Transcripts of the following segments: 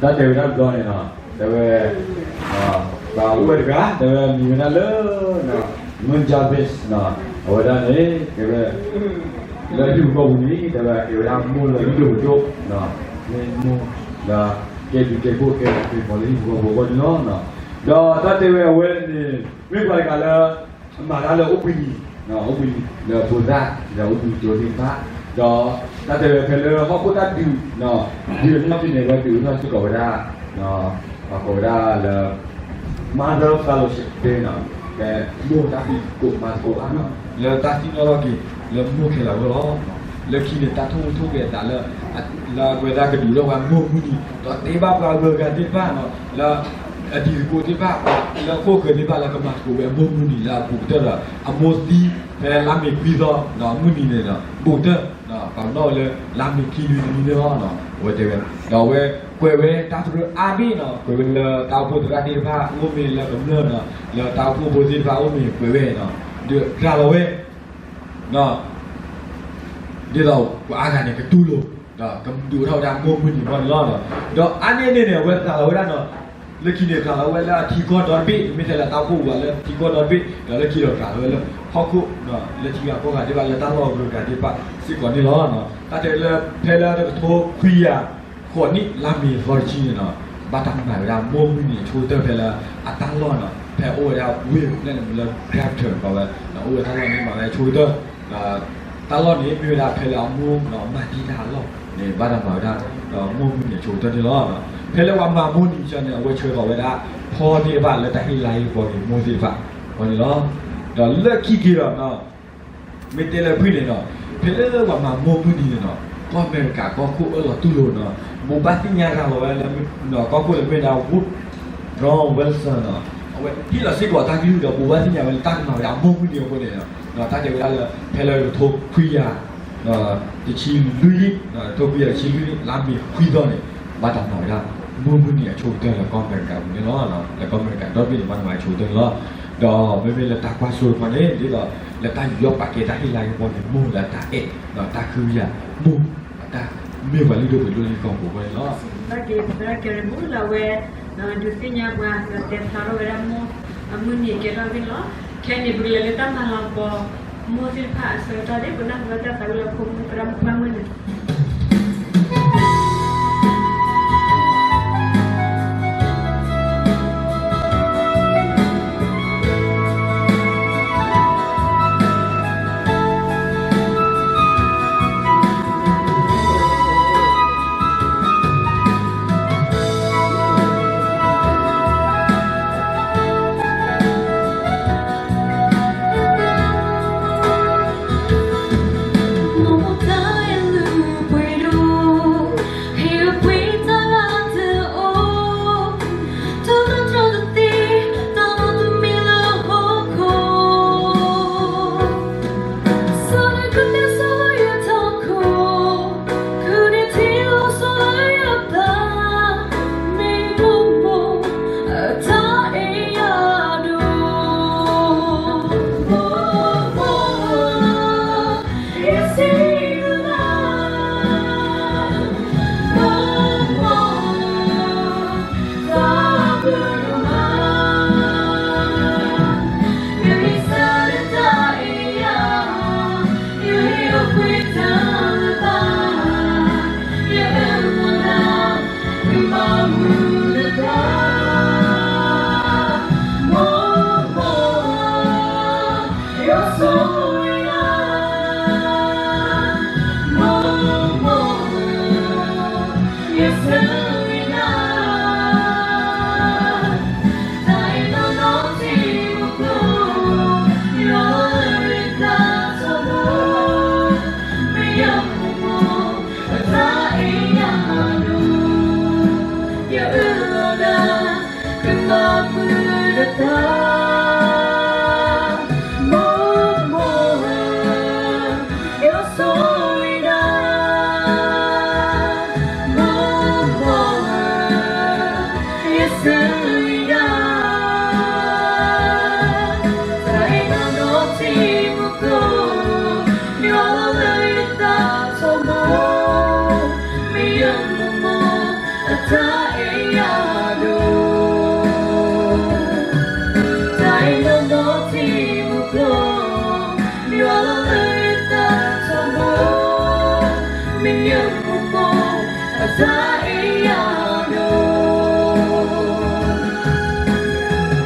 တၢ်တဲဝဲဒၣ်တဘျီန့ၣ်နီၤ, တဲဝဲ, ပှၤအိၣ်ဝဲတဂၤ တဲဝဲမံၤဝဲဒၣ်လၢ မုၢ် Jarvis နီၤ, အဝဲဒၣ်န့ၣ် တဲဝဲ လၢဟံၣ်ပူၤဃီပူၤန့ၣ် တဲဝဲကဲဝဲဒၣ်မိၢ်လၢလုၢ်ဒိၣ်ပှ့ၤဒိၣ်, မ့ၢ်မိၢ်လၢ ကဲဘျုးကဲဖှိၣ်ကဲပှၤက့ၤပီၤလၢဟံၣ်ပူၤဃီပူၤအဂီၢ်န့ၣ်လီၤ. ဒီးတၢ်တဲဝဲအဝဲန့ၣ် မ့ၢ်ပှၤတဂၤလၢ အမၤတၢ်လၢအိၣ်ဘှံးနံၤ, အိၣ်ဘှံးနံၤလၢဖိသၣ် ဒီးအိၣ်ဘှံးကၠိသ့ၣ်တဖၣ်, ဒီးတၢ်တဲဝဲဖဲလၢဟီၣ်ခိၣ်တၢ်ဒုး ဒုးအနီၢ်က့န့ၣ် အဝဲဒုးအိၣ်ထီၣ်စ့ၢ်ကီးဝဲဒၣ် ပှၤကိးဝဲဒၣ်လၢ Mother Fellowship Day နီၤ, ဖဲမိၢ်တၢ်ဖံးသကိးမၤသကိးဘၣ်နီၤ, လၢတၢ်သ့ၣ်နီၣ်ထီၣ်က့ၤ လၢမိၢ်ခဲလၢာ်အဂီၢ်လီၤ. လၢခံန့ၣ် တၢ်ထိၣ်ဟူးထိၣ်ဂဲၤအသးလၢ လၢအဝဲဒၣ်ကဒုးထီၣ်ဝဲမိၢ်မုၢ်နံၤ ဒီးတဲဘၣ်ပှၤဂုၤဂၤသ့ၣ်တဖၣ်နီၤ, လၢ အတံၤသကိးသ့ၣ်တဖၣ် လၢခိၣ်ဃၢၤသ့ၣ်တဖၣ်လၢကမၤသကိးဝဲအမိၢ်မုၢ်နံၤလၢအဘူးကတၢၢ်ဒီး အမိၢ်သံဖဲလါမ့ၤခွံသီ ဒီးမုၢ်နံၤန့ၣ်ဒီး ဘူးကတၢၢ် ပာ်ပနီၣ်ဝဲလၢ လါမ့ၤခံနွံတနွံန့ၣ်လီၤ. အဝဲတဲဝဲ ဒီးအဝဲကွဲးဝဲတၢ်တရၢအါဘ့ၣ်နီၤ, ကွဲးဝဲလၢတၢ်အိၣ်ဖှိၣ်သရၣ်သ့ၣ်တဖၣ် အိၣ်မ့ၢ်လၢကမျၢၢ်နီၤ, လၢတၢ်အိၣ်ဖှိၣ်ဖိသ့ၣ်တဖၣ်အိၣ်မ့ၢ်ကွဲးဝဲနီၤ, ဒီးရၤလီၤဝဲ ဒ်သိးပှၤအါဂၤန့ၣ်ကတူၢ်လိာ် ဒီးကဒုးအိၣ်ထီၣ်ဝဲဒၣ်မိၢ်မုၢ်နံၤအဂီၢ်န့ၣ်လီၤ. ဒီးအါန့ၢ်န့ၣ်န့ၣ် အဝဲရၤလီၤဝဲဒၣ်နီၤ, လၢခံန့ၣ်ရၤလီၤဝဲလၢအထံကီၢ်ဒီတဘ့ၣ်, မ့ၢ်ထဲလၢတၢ်အိၣ်ဖှိၣ်ဝဲလၢထံကီၢ်ဒီတဘ့ၣ်, ဒီးလၢခံဒီးရၤလီၤဝဲလၢဟီၣ်ခိၣ် လၢထံဂၤကီၢ်ဂၤသ့ၣ်တဖၣ် လၢတၢ်လီၢ်အဂုၤအဂၤသ့ၣ်တဖၣ်စ့ၢ်ကီးန့ၣ်လီၤ. တၢ်တဲလၢဖဲလၢတကထိခွံကယၤဃိးနံၣ် လါမ့ၤသီတဆံန့ၣ်နီၤ, ဘၣ်တၢ်မၤဝဲဒၣ်မိၢ်မုၢ်နံၤအဆိကတၢၢ်ဖဲလၢအတၢ်လီၢ်နီၤ, ဖဲအိၣ်ဝဲဒၣ် ဝ့ၢ်န့ၣ်လၢ Grafton ကီးဝဲ, အိၣ်ဝဲတၢ်လီၢ်န့ၣ်မၤဝဲအဆိကတၢၢ်, တၢ်လီၢ်န့ၣ်မ့ၢ်ဝဲဒၣ်ဖဲလၢအမိၢ်မၤတံၢ်တၢ်အလီၢ်န့ၣ် ဘၣ်တၢ်မၤဝဲဒၣ် ဒီးမိၢ်မုၢ်နံၤအဆိကတၢၢ်န့ၣ်လီၤ. ဖဲလၢပှၤမၤမိၢ်နံၤအဆၢန့ၣ် အဝဲဆှၢဃီၤဝဲဒၣ်ဖီသ့ၣ်တဖၣ်လၢတၢ်ဟ့ၣ်လါဟ့ၣ်ကပီၤက့ၤမိၢ်သ့ၣ်တဖၣ်အဂီၢ်န့ၣ်လီၤ. ဒီးလၢခံက့ၤဒီး မ့ၢ်တဲလၢဖုၣ်န့ၣ်ဒီး ဖဲလၢပှၤမၤမိၢ်မုၢ်နံၤန့ၣ်ဒီး ကီၢ်အမဲရကၤကီၢ်ခိၣ်အၢၣ်လီၤတူၢ်လိာ်နီၤ, ဘိးဘၣ်သ့ၣ်ညါရၤလီၤဝဲလၢ ကီၢ်ခိၣ်လၢမ့ၢ်ဝဲဒၣ် Woodrow Wilson နီၤ, အဝဲဟ့ၣ်လီၤစ့ၢ်ကီးတၢ်ကလုၢ်ဒီး ဘိးဘၣ်သ့ၣ်ညါဝဲလၢတၢ်ကမၤဝဲဒၣ်မိၢ်မုၢ်နံၤအဃိန့ၣ်ဒီး တၢ်တဲဝဲဒၣ်လၢ ဖဲလၢတကထိခွံကယၤ တဆံလွံၢ်နံၣ်, တကထိခွံကယၤတဆံလွံၢ်နံၣ် လါမ့ၤခွံသီန့ၣ် ဘၣ်တၢ်မၤဝဲဒၣ် မိၢ်မုၢ်နံၤအဆိကတၢၢ်လၢကီၢ်အမဲရကၤပူၤန့ၣ်လီၤ. လၢကီၢ်အမဲရကၤဒီဘ့ၣ်န့ၣ် ဘၣ်တၢ်မၤအဆိကတၢၢ်န့ၣ်လီၤ. ဒီးမ့မ့ၢ်လၢတၢ်ကွၢ်စိတခီန့ၣ် ဒ်သိးလၢတၢ်ယူးယီၣ်ပာ်ကဲတၢ်ဟ့ၣ်လါဟ့ၣ်ကပီၤန့ၣ် မိၢ်လၢတၢ်အဲၣ် ဒီးတၢ်ဃုကယၤ မိၢ်အတၢ်မ့ၢ်ပှၤလုၢ်ဒိၣ်ပှ့ၤဒိၣ်လၢကီၢ်ပူၤအဂီၢ်န့ၣ်လီၤ. သရၣ်ကဲရမူလၢအဝဲ ဒုးသ့ၣ်ညါပှၤ ဒီးတဲဖျါထီၣ်ဝဲဒၣ်မိၢ်အမုၢ်နံၤကဲထီၣ်သ့ၣ်န့ၣ်လီၤ. ခဲအံၤန့ၣ် ပကလဲၤလၢတၢ်မၤလၤကပီၤ မိၢ်သ့ၣ်တဖၣ်အဆၢကတီၢ်ဒ် ပနၢ်ဟူဘၣ်တၢ်သးဝံၣ်လၢဖိမုၣ်သရၣ်မုၣ်ဖးမုၢ်န့ၣ်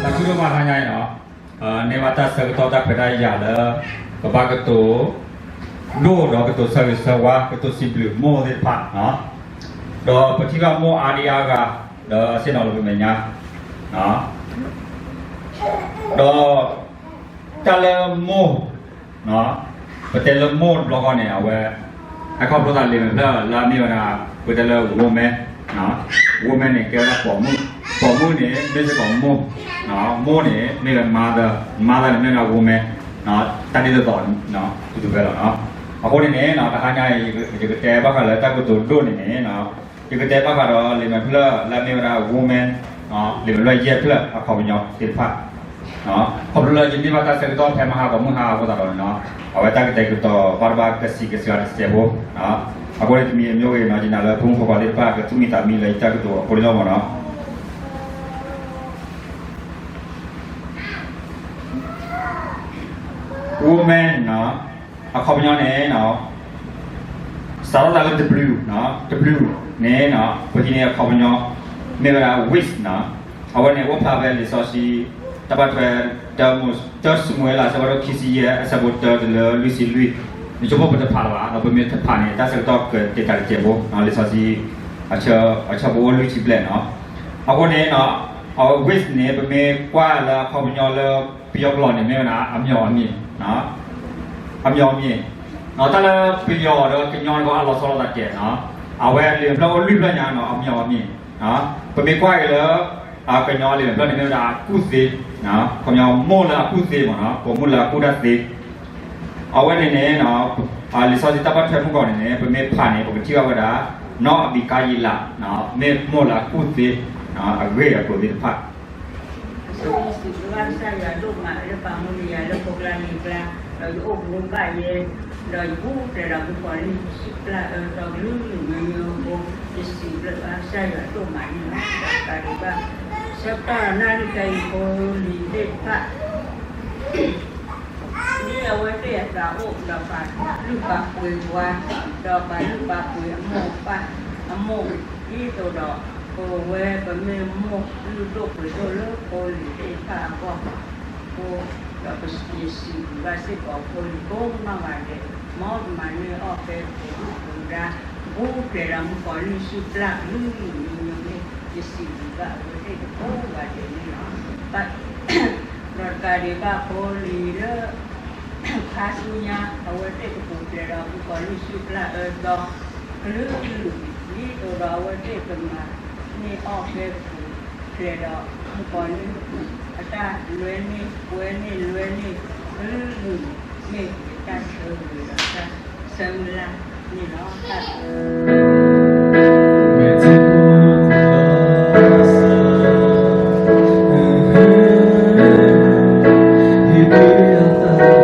တၢ်ခုဒိၣ်မးတဟါညါအံၤနီၤ, န့ၢ်ဘၣ်တၢ်ဆၢကတီၢ်တၢ်ခွဲးတၢ်ယာ်လၢ ပဘၣ်ကတိၤဒိၣ်ဒီးကတိၤဆၢဂ့ၤဆၢဝါ ကတိၤစံးဘျုးမိၢ်သ့ၣ်တဖၣ်, ဒီးပထံၣ်ဘၣ်မိၢ်အါဒံအါဂၤ ဒီးအဆ့ၣ်နီၤလၢပမဲာ်ညါ, ဒီး တၢ်လၢမိၢ်, ပတဲလၢမိၢ်တဘျီဃီန့ၣ် အဝဲ ဟဲခီဖျိသးလံာ်မဲာ်ဖျၢၣ်လၢအမ့ၢ်ဝဲဒၣ် ပတဲလၢ woman, woman န့ၣ် ကဲဝဲဒၣ်ပိာ်မုၣ်, ပိာ်မုၣ်န့ၣ် မ့ၢ်စ့ၢ်ကီးမိၢ်, မိၢ်န့ၣ် မ့ၢ်ဝဲ mother, mother န့ၣ် မ့ၢ်ဝဲဒၣ် woman, တၢ်ဒ်သိးသိး တူၢ်တဖဲလီၤနီၤ. အဃိန့ၣ်န့ၣ် တဟါညါအံၤ ယကတဲဘၣ်ဃးလၢတၢ်ကတိၤဒိၣ်န့ၣ်န့ၣ် ယကတဲဘၣ်ဃးဒီးလံာ်မဲာ်ဖျၢၣ်လၢအမ့ၢ်ဝဲဒၣ် woman, လံာ်မဲာ်ဖျၢၣ်ယဲၢ်ဖျၢၣ်အခီပညီသ့ၣ်တဖၣ်, ခီဖျိလၢယန့ၢ်ဘၣ်တၢ်ဆၢကတီၢ်ဖဲမဟါဒီးမုၢ်ဟါအဃိသတးဒီးန့ၣ်နီၤ, အဝဲတၢ်ကတဲာ်ကတီၤဘၣ်တဘၣ်ကစံးကစှၤတစဲးဖိ, အဃိန့ၣ်တမံၤအမျိုးဂ့ၤနီၤ ယနာ်လၢဖိမုၣ်ဖိခွါသ့ၣ်တဖၣ်ကသူၣ်မံသးမံလၢယတၢ်ကတိၤအဃိန့ၣ်လီၤမ့ၢ်နီၤ. Woman နီၤ, အခီပညီန့ၣ် စးထီၣ်သးလၢ W, W န့ၣ် ပဟံးန့ၢ်အခီပညီ မ့ၢ်ဝဲဒၣ် wit နီၤ, အဝဲန့ၣ်အိၣ်ဖျါဖဲလံာ်စီဆှံ တၢ်ဘၣ်ထွဲ တၢမိၢ် တၢၡမူၤအ့လး အဆၢဖးဒိၣ်ခံဆံယဲၢ် အဆၢဖိတၢတုၤလၢလွံၢ်ဆံလွံၢ်, နဆိကမိၣ်ပတဖးလၢၤဘၣ်, ဒီးပမ့ၢ်တဖးန့ၣ် တၢ်ဆၢကတီၢ်ကတဲာ်တစဲးဖိ, လံာ်စီဆှံ အဆၢဖိအိၣ်လွံၢ်ဆံဘျဲၣ်နီၤ. အဃိန့ၣ် အဝဲ wit န့ၣ် ပမ့ၢ်ကွၢ်လၢအခီပညီလၢ ပယီၤကျိာ်န့ၣ် မ့ၢ်ဝဲဒၣ် အမျှော်အမြင်, အမျှော်အမြင်, တၢ်လၢပယီၤဒီးကညီန့ၣ်ကီး အလီၤဆီလိာ်သးတဲာ်နီၤ, အဝဲလံာ်မဲာ်ဖျၢၣ်အိၣ်လွံၢ်ဖျၢၣ်ညါနီၤ အမျှော်အမြင်, ပမ့ၢ်ကွၢ်က့ၤလၢ ကညီလံာ်မဲာ်ဖျၢၣ်န့ၣ် မ့ၢ်ဝဲဒၣ်အကူၣ်သ့, ခီပညီမိၢ်လၢအကူၣ်သ့မ့ၢ်နီၤ ပိာ်မုၣ်လၢအကူၣ်တၢ်သ့, အဝဲန့ၣ်န့ၣ် လံာ်စီဆှံတၢ်ဘၣ်ထွဲမုၢ်ကီၢ်န့ၣ်န့ၣ် ပမ့ၢ်ဖးန့ၣ် ပကထံၣ်ဘၣ်ဝဲဒၣ် နီၢ်အဘံၤကါယံလး မ့ၢ်မိၢ်လၢအကူၣ်သ့ အဂ့ၢ်အကျိၤသ့ၣ်တဖၣ် ဒီးယအိၣ်မူဘၣ်ယဲ, ဒီးယအိၣ်ဖျဲၣ်ဒီးမုၣ်ကီၤလံၢ်စုပျၢ်အၢ ဒီးကလုာ်ကလုာ်ညီညီဖိ, ယစံးဘျုးဘၣ်ကစၢ်ယွၤဒိၣ်မးန့ၣ်လီၤ. ဒီးတကးဒံးဘၣ် ဆၢကတီၢ်နၣ်ရံၣ်ခဲအံၤဖိလံၤသ့ၣ်တဖၣ် ဒ်အဝဲသ့ၣ်အသးအိၣ်ဒီးပာ်လုၢ်ပာ်ပှ့ၤပှၤ, ဒီးပာ်လုၢ်ပာ်ပှ့ၤအမိၢ်အပၢ်အမိၢ်, ဒ်သိးဒီး ပဝဲပမ့ၢ်မိၢ်လုၢ်ဒိၣ်ပှ့ၤဒိၣ်လၢဖိလံၤသ့ၣ်တဖၣ်အဂီၢ်, ဒီးယစံးဘျုးဘၣ်စ့ၢ်ကီးဖိလံၤကိးနီၢ်ဂၤဒဲး, မ်ပမၤန့ၢ်အီၣ်ကဲပူၤဒုၣ်ပူၤဒါ, ပူၤဖျဲးဒီးမုၣ်ကီၤလံၢ်စုပျၢ်ကလုာ်ကလုာ်ညီညီန့ၣ် ယစံးဘျုးဘၣ်အဝဲသ့ၣ်ကိးဂၤဒဲးန့ၣ်လီၤ. ဒီးတကးဒံးဘၣ်ဖိလံၤလၢ ခါဆူညါ အဝဲသ့ၣ်ကပူၤဖျဲးဒီးမုၣ်ကီၤလံၢ်စုပျၢ်အၢဒီး ကလုာ်ကလုာ်, ဒ်သိးဒီးအဝဲသ့ၣ်ကမၤန့ၢ်အီၣ်ကဲပူၤဖျဲးဒီးမုၣ်ကီၤလံၢ် အတၢ်လွဲန့ၢ်ပှဲၤန့ၢ်လွဲန့ၢ် ကလုာ်ကလုာ်န့ၣ် မ့ၢ်ယတၢ်ဆၢဂ့ၤဒီးတၢ်ဆၢမုၢ်လၢ်န့ၣ်လီၤ. တၢ်က့ၤဝံသးစူၤ က့ၤယတံၤသကိးအံၤ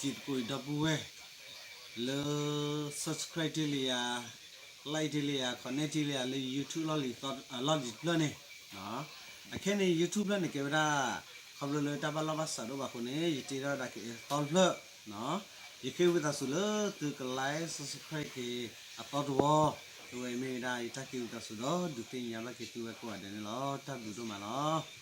ဒီပုၢ်ဝဲၢ် လၢ subscribe တ့ၢ်လံယၤ, like တ့ၢ်လံယၤ, comment တ့ၢ်လံယၤလၢ YouTube လီၢ်လံၤတဖျၢၣ်န့ၣ်, အခဲန့ၣ် YouTube ဖျၢၣ်န့ၣ်ကဲဝဲဒၣ် ခီဖျိလၢတၢ်ဘၣ်လီၢ်ဘၣ်စးဒိၣ်ဘၣ်အဃိန့ၣ် ယတ့ထီၣ်ဝဲဒၣ်က့ၤအသီတဖျၢၣ်, ယဃ့ဝံသးစူၤလၢသုက like subscribe က့ၤအသီတဝီ, အဝဲမ့ၢ်ဝဲဒၣ်ယတၢ်က့ၤဝံသးစူၤဒီးဒုးသ့ၣ်ညါဘၣ်က့ၤသုဝဲကိးဂၤဒဲးန့ၣ်လီၤ. တၢ်ဘျုးဒိၣ်မးလီၤ.